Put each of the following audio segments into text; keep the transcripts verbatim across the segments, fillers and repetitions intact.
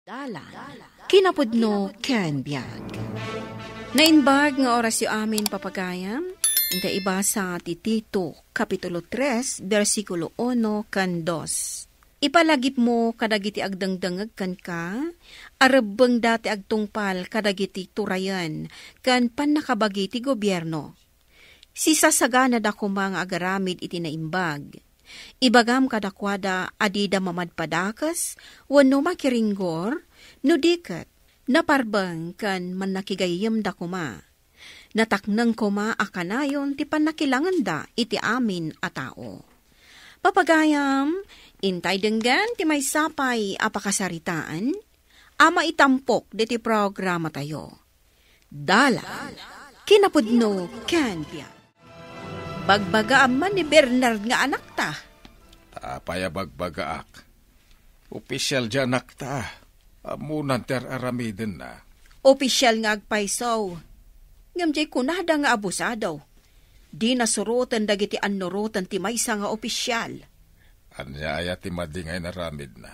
Dalan, kinapudno ken biag. Naimbag nga orasyo amin, papagayam, inta ibasa ti Tito, Kapitulo tres, bersikulo uno ken dos. Ipalagipmo kadagiti agdengdengngeg kenka, a rebbengda ti agtungpal kadagiti turayen ken pannakabagi ti gobierno. Sisasaganada koma nga agaramid iti naimbag. Ibagam kadakuada a dida mamadpadakes wenno makiringgor, no di ket, naparbeng ken mannakigayyemda koma. Natakneng koma a kanayon ti pannakilangenda iti amin a tao. Papagayam, intay denggen ti maysa pay a pakasaritaan a maitampok ditoy programatayo. Dalan, kinapudno ken biag. Bagbagaam man ni Bernard nga anakta. Apay a bagbagaak? Opisial diay anakta. Ammonan ti ar-aramidenna. Opisial nga agpayso. Ngem diay kunada nga abusado. Dina suroten dagiti annuroten ti maysa nga opisial. Ania aya ti madi nga inaramidna?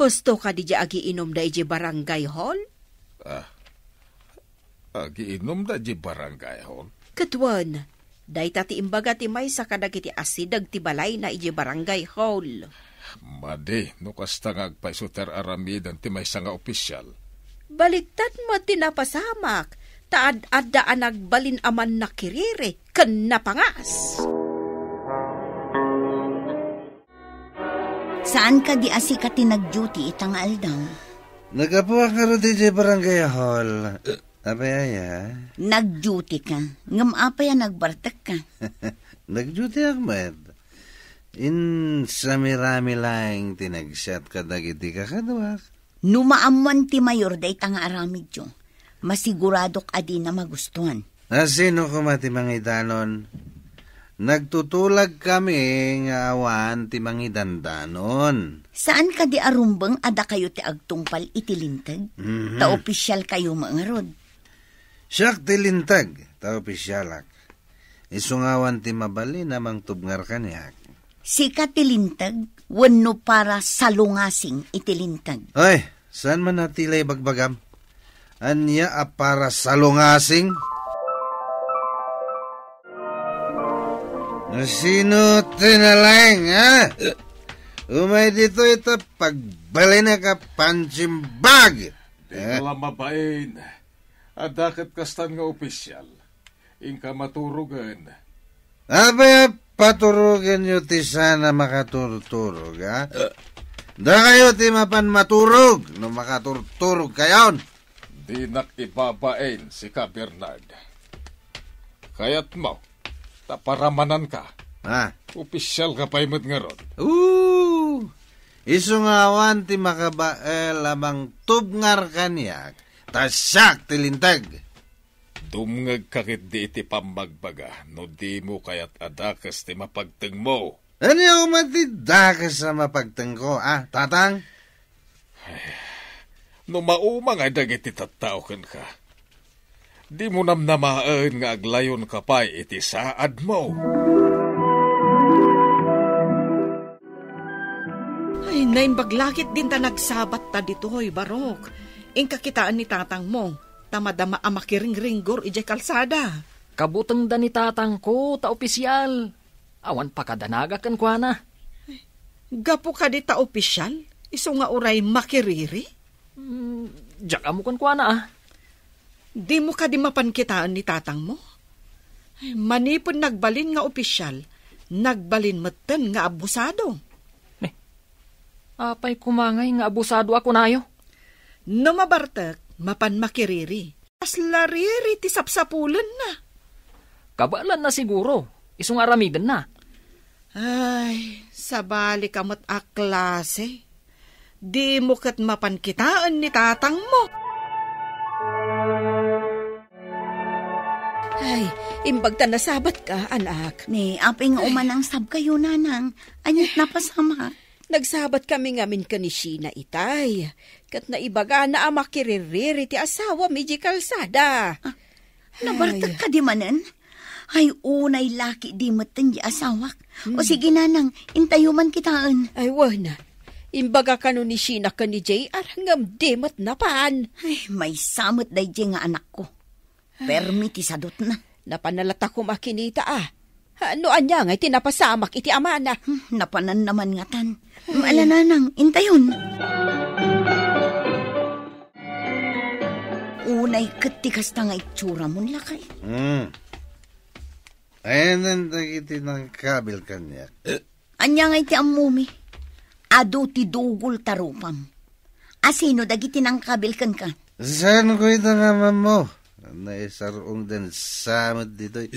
Husto kadi diay agiinumda idiay barangay hall? Ah, agiinumda idiay barangay hall? Ket wen, dayta ti imbaga ti maysa kadagiti asideg ti balayna idiay barangay hall. Madi no kasta nga agpayso ti ar-aramiden ti maysa nga opisial. Baliktad met ti napasamak, ta ad-adda a nagbalin a mannakiriri ken napangas. Saan kadi a sika ti nag-duty ita nga aldaw? Naggapuak ngarud idiay barangay hall. Apay aya? Nag-duty ka. Ngem apay a nagbartek ka? Nag-duty ak met. Insamirami laeng ti nagsiat kadagiti kakaduak. No maammoan ti mayor dayta nga aramidyo, masiguradok a dina magustuan. A, sino koma ti mangidanon? Nagtutulagkami nga awan ti mangidandanon. Saan kadi a rumbeng a dakayo ti agtungpal iti linteg? Mhm. Ta opisialkayo met ngarud. Siak ti linteg, ta opisialak. Isu nga awan ti mabalin a mangtubngar kaniak. Sika ti linteg wenno para salungasing iti linteg? Ay, saan man a ti la ibagbagam? Ania a para salungasing? Sino ti nalaing, ha? Umay ditoy ta pagbalinak a punching bag. Di ka la mabain. Adda ket kastan nga opisial. Inka maturogen. Apay a paturogenyo ti saan a makaturturog, ha? Dakayo ti mapan maturog no makaturturogkayon. Dinak ibabain, sika, Bernard. Kayatmo, ta paramananka. Ha? Opisialka pay met ngarud. Oo! Isu nga awan ti makabael a mangtubngar kaniak, ta siak ti linteg. Dumngegka ketdi iti pammagbaga no dimo kayat a dakes ti mapagtengmo. Ania koma ti dakes a mapagtengko, a, Tatang? Ay, no maumangay dagiti tattao kenka, dimo namnamaen nga aglayonka pay iti saadmo. Ay, naimbag la ketdin ta nagsabatta ditoy, Barok. Inka kitaen ni tatangmo, ta madama a makiringringgor idiay kalsada. Kabutengda ni tatangko ta opisial. Awan pakadanaga kenkuana. Gapu kadi ta opisial, isu nga uray makiriri? Hmm, diak ammo kenkuana, a. Dimo kadi mapan kitaen ni tatangmo? Ay, manipud nagbalin nga opisial, nagbalin metten nga abusado. Ne, apay koma ngay nga abusado a kunayo? No mabartek, mapan makiriri. Kasla riri ti sapsapulenna. Kabaelanna siguro, isu nga aramidenna. Ay, sabali ka met a klase. Dimo ket mapan kitaen ni tatangmo. Ay, imbag ta nasabatka, anak. Ne, apay nga umanang sabkayo, nanang? Aniat napasamak? Nagsabat kami ngamin ken ni Sheena itay, ket naibagana a makiririri ti asawam idiay kalsada. Ah, nabartek kadi manen? Ay, unay laki di metten di asawak. O sige, nanang, intayo man kitaen. Ay, wen. Imbaga kano ni Sheena ken ni J R, ngem di met napan. Ay, maysa met daydiay nga anakko. Permi ti sadutna. Napan na latta koma kinita, ah. Ah, no ania ngay ti napasamak iti amana? Hmm, napananna man ngatan. Ay. Ala, nanang, intayon. Unay ket ti kasta nga itsuramon, lakay. Hmm. Ayanna dagiti nangkabil kaniak. Ania ngay ti ammomi? Adu ti dugol ta rupam. Asino dagiti nangkabil kenka? Saanko ita nga ammo? Naisar-ongdan sa met ditoy.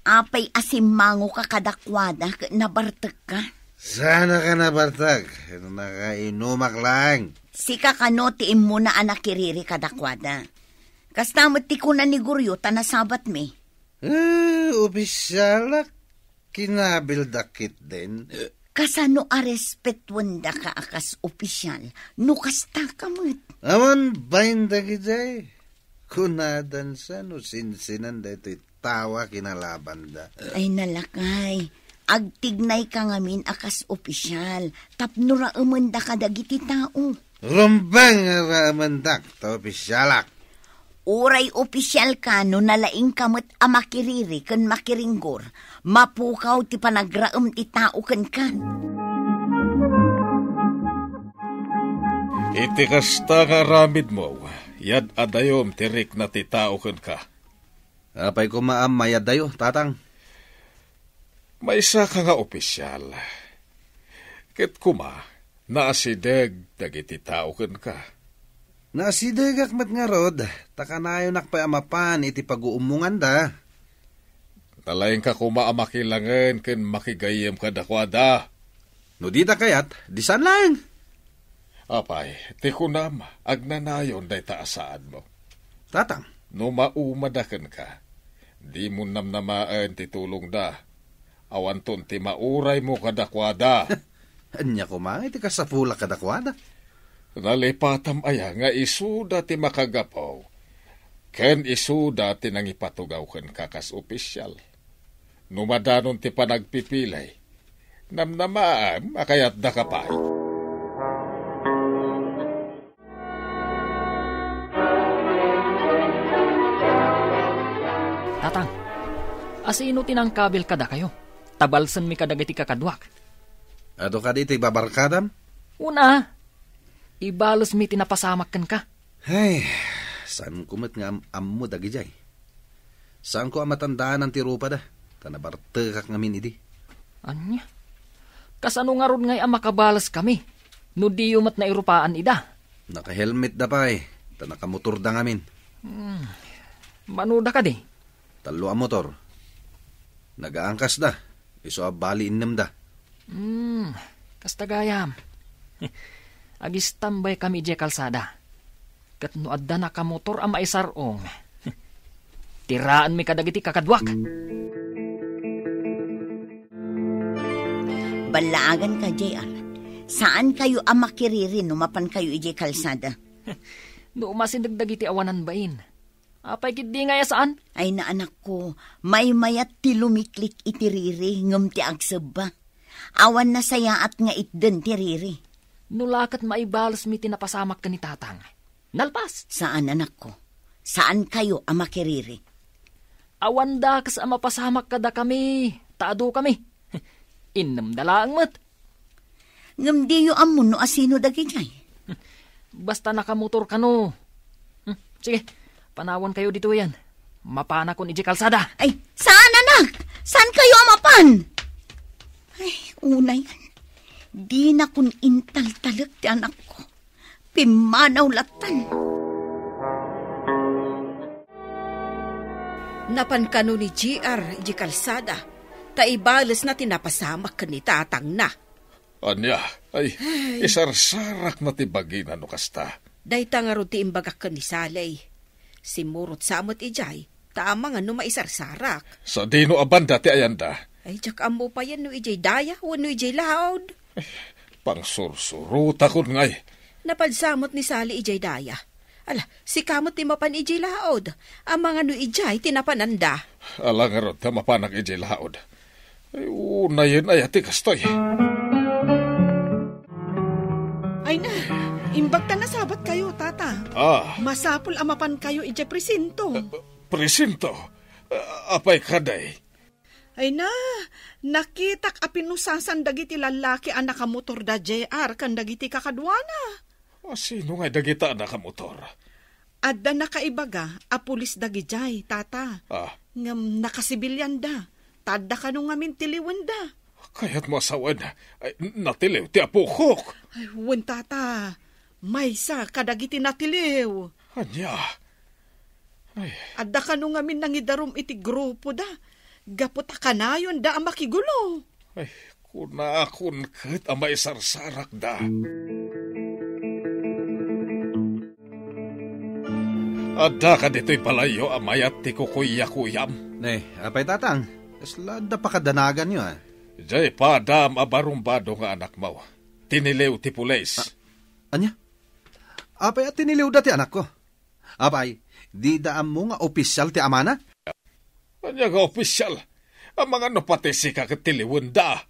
Apay a simmangoka kadakuada ket nabartekka? Saanka nabartek? Nakainumak laeng. Sika kano ti immuna a nakiriri kadakuada? Kasta met ti kuna ni Goryo ta nasabatmi. Eh, opisialak. Kinabildak ketdin. Kasano a respetuendaka a kas opisial no kastaka met? Awan bain dagidiay. Kunadansa no sinsinan daytoy tao a kinalabanda. Ay, nalakay. Agtignayka ngamin a kas opisial tapno raemendaka dagiti tao. Rumbeng a raemendak ta opisialak. Uray opisialka no nalaingka met a makiriri ken makiringgor, mapukaw ti panagraem ti tao kenka. Iti kasta nga aramidmo, yad-adayom ti rikna ti tao kenka. Apay koma a mayad-ayo, tatang? Maysaka nga opisial. Ket koma, naasideg dagiti tao kenka. Naasidegak met ngarud, ta kanayonak pay a mapan iti paguummonganda. Nalaingka koma a makilangen ken makigayyem kadakuada. No dida kayat, di saan laeng. Apay, ti kunam, agnanayon dayta a saadmo. Tatang. No maumada kenka, dimon namnamaen ti tulongda. Awanton ti mauraymo kadakuada. Ania koma nga iti kasapulak kadakuada? Nalipatam aya nga isuda ti makagapu ken isuda ti nangipatugaw kenka kas opisial? No madanon ti panagpipili, namnamaem a kayatdaka pay. Tatang, asino ti nangkabil kadakayo? Ta balsenmi kadagiti kakaduak. Adu kadi ti babarkadam? Una, ibalesmi ti napasamak kenka. Ay, saanko met nga am-, ammo dagidiay. Saanko a matandaanan ti rupada, ta nabartekak ngamin idi. Ania? Kasano ngarud ngay a makabales kami, no diyo met nairupaan ida? Nakahelmetda pay, ta nakamotorda ngamin. Hmm. Manoda kadi? Tallo a motor. Nagaangkasda. Isu a bali innemda. Hmm, kasta gayam. Agistambay kami idiay kalsada. Ket no adda nakamotor a maisar-ong, tiraenmi kadagiti kakaduak. Ballaaganka, J R. Saankayo a makiriri no mapankayo idiay kalsada. No umasideg dagiti awanan bain, apay ketdi ngay a saan? Ay, naanakko, maymayat ti lumiklik iti riri ngem ti agsebba. Awan nasayaat nga itden ti riri. No la ket maibalesmi ti napasamak ken ni Tatang, nalpas. Saan, anakko. Saankayo a makiriri. Awan dakes a mapasamak kadakami, ta adukami. Innemda laeng met. Ngem diyo ammo no asino dagidiay. Basta nakamotor kano. Hmm, sige, panawankayo ditoyen. Mapanakon idiay kalsada. Ay, saan, anak? Saankayo a mapan? Ay, unayen. Dinakon intaltalek ti anakko. Pimmanaw lattan. Napan kano ni J R idiay kalsada, ta ibalesna ti napasamak ken ni tatangna. Ania? Ay, ay, isarsarakna ti bagina no kasta. Dayta ngarud ti imbagak ken ni Sally. Simmurot sa met idiay, ta amangan no maisarsarak. Sadino a banda ti ayanda? Ay, diak ammo payen no idiay daya wenno idiay laod. Pangsursurotakon ngay. Napadsa met ni Sally idiay daya. Ala, sika met ti mapan idiay laod. Amangan no idiay ti napananda. Ala ngarud ta mapanak idiay laod. Ay, unayen aya ti kastoy. Tata, Ah. masapul a mapankayo idiay presinto. Eh, presinto? Ah, apay kadi? Ay na, nakitak a pinusasan dagiti lallaki a nakamotor da J R ken dagiti kakaduana. Ah, sino nga dagita a nakamotor? Adda nakaibaga a pulis dagidiay, tata. Ah. Ngem nakasibilianda. Ta adda kano ngamin tiliwenda. Kayatmo a sawen, ay, natiliw ti apokok. Ay, wen, tata. Maysa kadagiti natiliw. Ania? Ay. Adda kano ngamin nangidarum iti grupoda. Gapu ta kanayonda a makigulo. Ay, kunakon ket a maisarsarakda. Adda kaditoy balayyo a mayat ti kukuyakuyam? Ne, apay, tatang? Kasla adda pakadanaganyo, a? Jay padam a barumbado nga anakmo. Tiniliw ti pulis. A-, ania? Apay a tiniliwda ti anakko? Apay, dida ammo nga opisial ti amana? Ania nga opisial? Amangan no pati sika ket tiliwenda.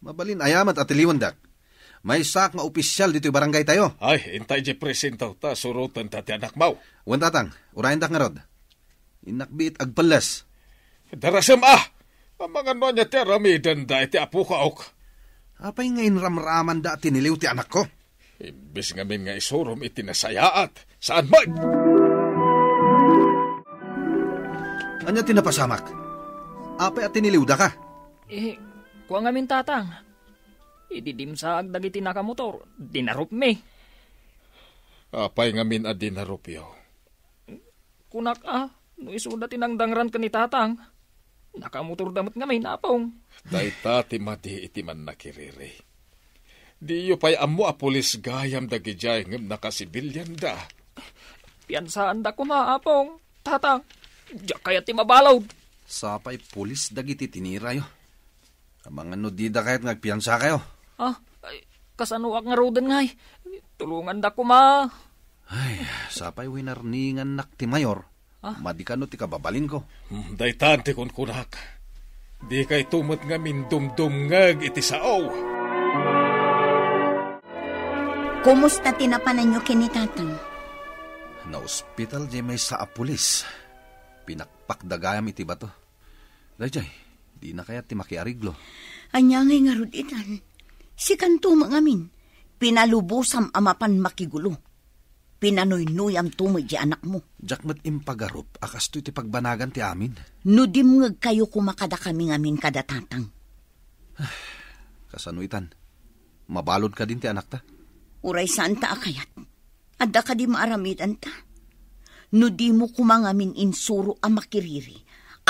Mabalin aya met a tiliwendak. Maysaak nga opisial ditoy barangaytayo. Ay, intay di presinto ta surotenta ti anakmo. Wen, tatang, urayendak ngarud. Innak biit agpelles. Darasem a! Amangan no ania ti aramidenda iti apokok. Apay nga inramramanda a tiniliw ti anakko? Imbes ngamin nga isurom iti nasayaat, saan met? Ania ti napasamak? Apay a tiniliwdaka? Eh, kua ngamin, tatang. Idi dimsaag dagiti nakamotor, dinarupmi. Apay ngamin a dinarupyo? Kunak a, no isuda ti nangdangran ken ni tatang, nakamotorda met ngamin, apong. Dayta ti madi iti mannakiriri. Diyo pay ammo a pulis gayam dagidiay ngem nakasibilianda. Piansaanda koma, apong, tatang. Diak kayat ti mabalud. Sapay pulis dagiti tinirayo. Amangan no dida kayat nga agpiansakayo. Ah, ay, kasanoak ngaruden ngay? Tulonganda koma. Ay, sapay winarningannak ti mayor. Ah? Madi kano ti kababalinko. Hmm, daytan ti kunkunak. Dikayto met ngamin dumdumngeg iti sao. Kumusta ti napananyo ken ni tatang? Naospital diay maysa a pulis. Pinakpakda gayam iti bato. Daydiay, dina kayat ti makiariglo. Ania ngay ngarud itan? Sikanto met ngamin, pinalubosam a mapan makigulo. Pinanuynuyamto met di anakmo. Diak met impagarup a kastoy ti pagbanagan ti amin. No dimngegkayo koma kadakami ngamin kada tatang. Kasano itan? Mabalud kadin ti anakta? Uray saanta a kayat. Adda kadi maaramidanta? No dimo koma ngamin insuro a makiriri,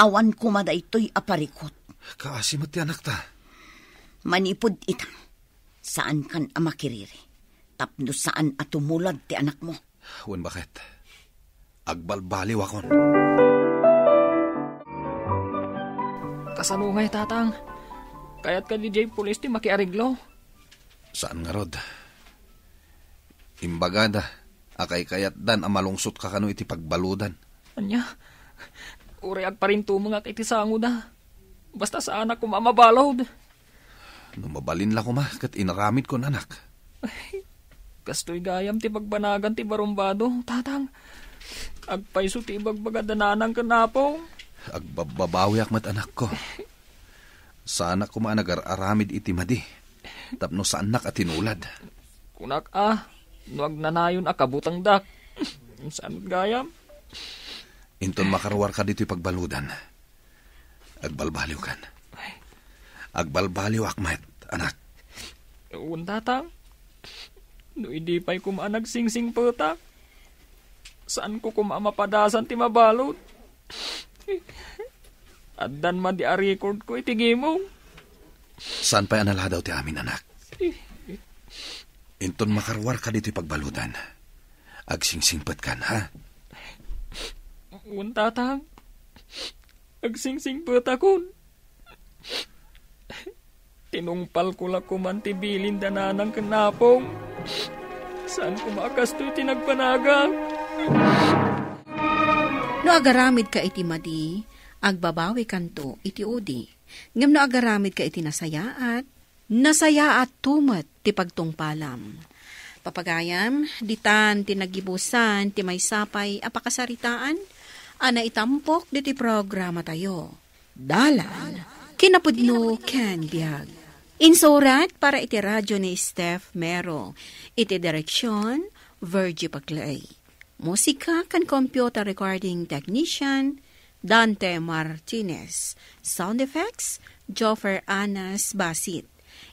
awan koma daytoy a parikut. Kaasi met ti anakta. Manipud ita, saankan a makiriri, tapno saan a tumulad ti anakmo. Wen baket, agbalbaliwakon. Kasano ngay, tatang? Kayat kadi diay pulis ti makiariglo? Saan ngarud. Imbagada a kaykayatdan a malungsotka kano iti pagbaludan. Ania? Uray agparintumengak iti sangoda. Basta saanak koma a mabalud. No mabalin la koma ket inaramidkon, anak. Kastoy gayam ti pagbanagan ti barumbado, tatang. Agpayso ti ibagbagada nanang ken apong. Agbabbabawiak met, anakko. Saanak koma a nagar-aramid iti madi, tapno saannak a tinulad. Kunak a, no agnanayon a kabutengdak. Saan met gayam? Inton makaruarka ditoy pagbaludan, agbalbaliwkan. Agbalbaliwak met, anak. Wen, tatang. No idi pay koma a nagsingsingpetak, saanko koma a mapadasan ti mabalud. Addan madi a record ko iti gimong. Saan pay a naladaw ti amin, anak? Inton makaruarka ditoy pagbaludan, agsingsingpetkan, ha? Wen, tatang. Agsingsingpetakon. Tinungpalko la koman ti bilinda nanang ken apong. Saan koma a kastoy ti nagbanagak? No agaramidka iti madi, agbabawikanto iti udi. Ngem no agaramidka iti nasayaat, nasayaatto met ti pagtungpalam. Papagayam, ditan ti nagibusan ti maysa pay a pakasaritaan a naitampok diti programatayo. Dalan, kinapudno ken biag. Insurat para iti radyo ni Steph Mero. Iti direksyon, Virgie Paclay. Musika ken computer recording technician, Dante Martinez. Sound effects, Joffer Anas Basit.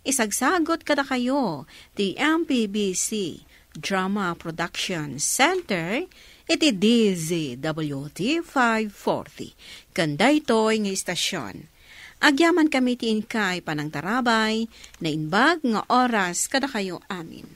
Isagsagot kadakayo ti M P B C Drama Production Center iti D Z W T five forty. Ken daytoy nga istasyon, agyaman kami ti inkay panangtarabay, naimbag nga oras kadakayo amin.